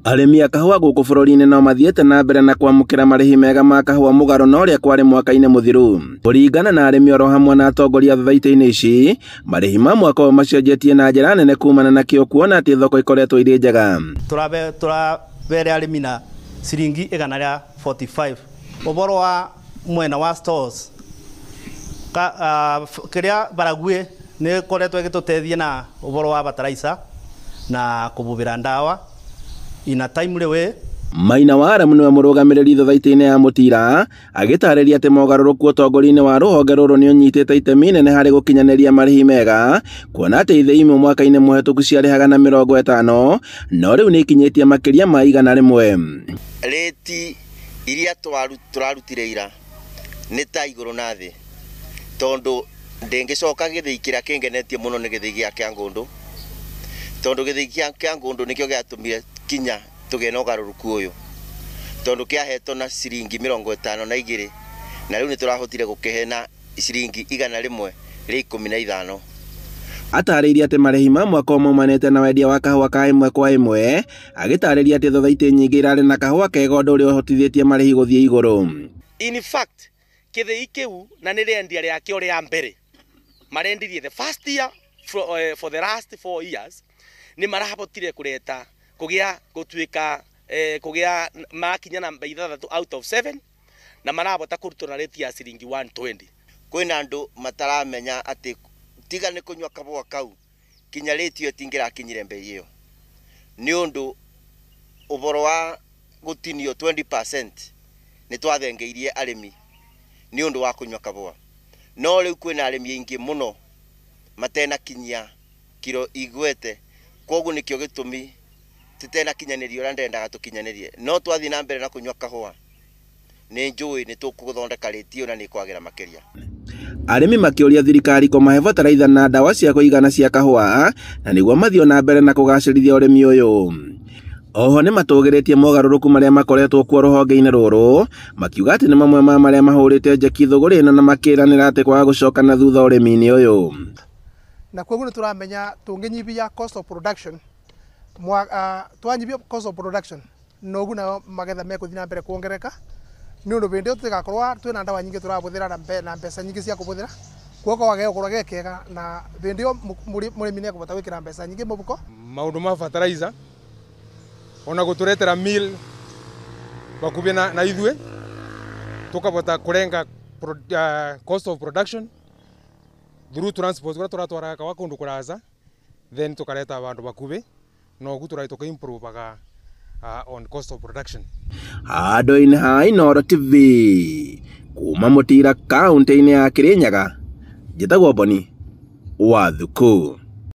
Arĩmi a kahũa gũkũ bũrũri-inĩ no mathiĩte na mbere na kwamũkĩra marĩhi mega ma kahũa mũgarũ na ũrĩa kwarĩ mwaka-inĩ mũthiru. Kũringana na arĩmi oro hamwe na atongoria thothaitĩ-inĩ ici, marĩhi ma mwaka ũyũ macenjetie na njĩra nene kumana na kĩo kuona atĩ thoko ikoretwo irĩ njega. Tũrabere arĩmi na ciringi 145. Ũboro wa mwena wa stores kĩrĩa Baragwi nĩ ĩkoretwo ĩgĩtũteithia na ũboro wa bataraitha na kũbubĩra ndawa in a timely way. Maina wa Aramu nĩwe mũrũgamĩrĩri thothaitĩ-inĩ ya Mũtira agĩtarĩria atĩ mogarũrũku ũtongoria-inĩ wa rũhonge rũrũ nĩ ũnyitĩte itemi inene harĩ gũkinyanĩria marĩhi mega, kuona atĩ ithĩi imwe mwaka-inĩ mũhetũku ciarĩhaga na 50 no rĩu nĩ ikinyĩtie makĩria ma 100. Rĩti iria tũrarutire ira nĩ ta igũrũ na thĩ, tondũ ndĩngĩcoka gĩthĩi kĩrĩa kĩngenetie mũno nĩ gĩthĩi gĩa Kĩangũndũ, tondũ gĩthĩi gĩa Kĩangũndũ nĩkĩo gĩatũmire kinya tũgĩe na ũgarũrũku ũyũ, tondũ kĩahetwo na ciringi 52 na rĩu nĩ tũrahotire gũkĩhe na ciringi 115. Atarĩirie atĩ marĩhi ma mwaka ũyũ maumanĩte na wendia wa kahũa ka ĩmwe kwa ĩmwe, agĩtarĩria atĩ thothaitĩ nyingĩ irarĩ na kahũa kega ũndũ ũrĩa ũhotithĩtie marĩhi gũthiĩ igũrũ. In fact, kĩthĩi kĩu na nĩ rĩendia rĩakĩo rĩa mbere marendirie the first year for the last 4 years nĩ marahotire kũreta kũgĩa gũtuĩka kũgĩa makinya namba 6 out of 7 na marahota kũrutwo na rate ya ciringi 120. Kwĩna andũ mataramenya atĩ tiga nĩ kũnyua kahũa kau kinya rate ĩyo ĩtingĩrakinyire mbei ĩyo, nĩ ũndũ ũboro wa gũtinio 20% nĩ twathengeirie arĩmi nĩ ũndũ wa kũnyua kahũa. No rĩu kwĩna arĩmi aingĩ mũno matenakinyia kiro igwete, koguo nĩkĩo gĩtũmi tũtenakinyanĩria ũrĩa ndendaga tũkinyanĩrie. No twathiĩ na mbere na kũnyua kahũa nĩ njũĩ nĩ tũkũthondeka rĩti ĩyo na nĩ ĩkwagĩra makĩria. Arĩmi makĩũria thirikari kũmahe bataraitha na ndawa cia kũigana cia kahũa na nĩguo mathiĩ na mbere na kũgacĩrithia ũrĩmi ũyũ. Oho nĩ matũgĩrĩtie mogarũrũku marĩa makoretwo kuo rũhonge-inĩ rũrũ, makiuga atĩ nĩ mamwe ma marĩa mahũrĩte njeki thũgũrĩ ĩno na makĩranĩra atĩ kwaga gũcoka na thutha ũrĩmi-inĩ ũyũ. Na koguo nĩ tũramenya tũngĩnyihia cost of production, twanyihia cost of production noguo nayo magetha mekũthiĩ na mbere kuongerereka, nĩ ũndũ hĩndĩ ĩyo tũtigakorwo twĩna ndawa nyingĩ tũrabũthĩra na mbeca nyingĩ cia kũbũthĩra, koguo wage gũkorwo ge kega na hĩndĩ ĩyo mũrĩmi nĩ ekũhota gwĩkĩra mbeca nyingĩ mũhuko. Maũndũ ma fertilizer ona gũtũretera mill bakubĩ na ithuĩ tũkabota kũrenga cost of production through transport kũrĩa tũratwaraga kawa kũndũ kũraca, then tũkareta bandũ bakubĩ noguo tũrathiĩ tũkĩ-improvaga on cost of production. Handũ-inĩ ha Inooro TV kuma Mũtira kaũntĩ-inĩ ya Kĩrĩnyaga, njĩtagwo Boni wa Thuku.